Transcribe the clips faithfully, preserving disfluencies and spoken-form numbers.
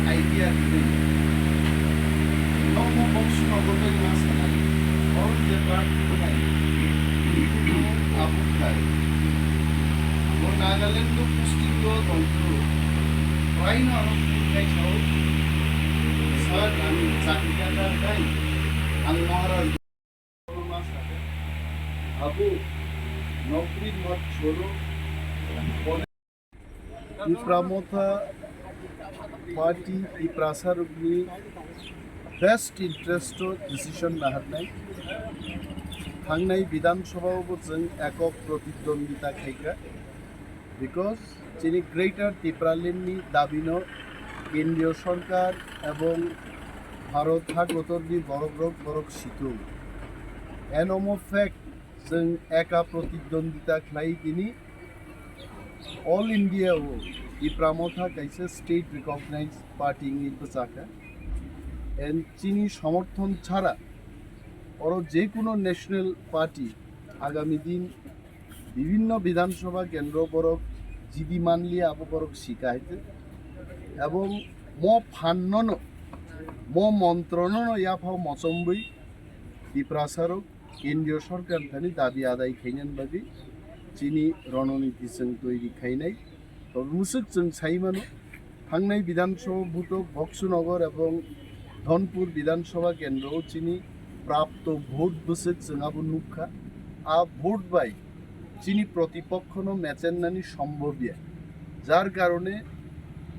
Idea today. Nokmo box no gotoi ma sanai. All the part kunai. Ibu no abuk kai. Abo Nagaland o posting o tongphuru. Try no ano kai sao. Sir, ani chakri kata kai. Ang Maharaj. Abu, nokri mat chhoro. Tipra Motha Party Tiprasa rokni best interest o decision naharnai. Thangnai Bidhan Sabha o bo chwng ekok pratidwondita khaikha. Because chini Greater Tipraland ni dabi no Kendriya Sorkar ebong Bharat hakotor ni borok rok borok situng. Eno mo fact chwng eka pratidwondita khlai tini All India o Tipra Motha kaisa state recognized party wngwi bwchakha. And chini somorthon chhara oro je kuno national party agami din bibhinno Bidhan Sabha kendro borok jidi manliya abo borok sika haite. Ebong mo phanno no, mo montrono no yaphao mochomwi Tiprasa rok Kendriya Sorkar thani dabi adai khainani bagwi chini rononiti chwng toiri khainai. Tobe mwswk chwng sai mano, thangnai Bidhan Sabha bhuto Boksunagar ebong Dhonpur Bidhan Sabha kendro o chini prapto vote bwswk chwng abo nukha. A vote bai chini protipokhono mechennani sombhobya. Jar karone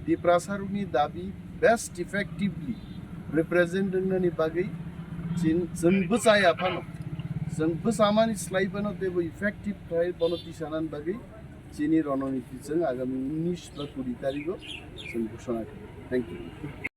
Tiprasarokni dabi best effectively represent wngnani bagwi chin-, chwng bwchaya phano, chwng bwchamani slai phano teibo effective khai bono tisanani bagwi chini rononiti chwng agami unis ba kuri tarigo chwng ghoshona khaio. Thank you.